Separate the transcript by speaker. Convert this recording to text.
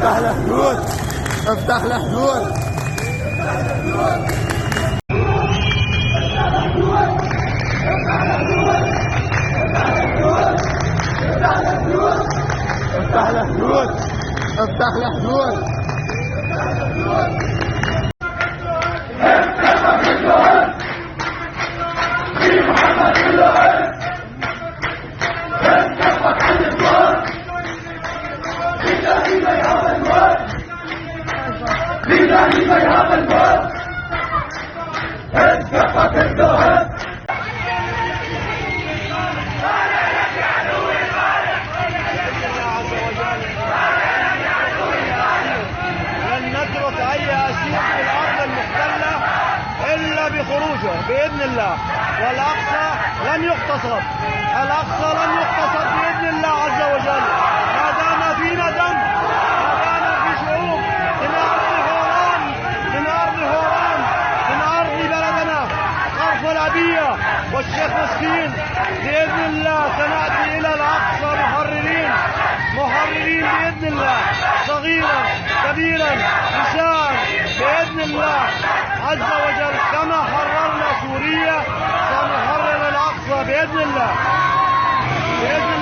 Speaker 1: افتح الحدود، افتح الحدود. افتح الحدود، افتح الحدود.
Speaker 2: لن نترك اي اسير في الارض المحتلة الا بخروجه باذن الله. والاقصى لن يغتصب، الاقصى لن يغتصب باذن الله عز وجل. ما دام فينا دم، ما دام في شعوب من ارض هوران، من ارض هوران، من ارض بلدنا غرف الابيه والشيخ مسكين، باذن الله سناتي الى الاقصى محررين، محررين باذن الله، صغيرا كبيرا نساء باذن الله عز وجل. كما حررنا سوريا سنحرر الاقصى باذن الله، باذن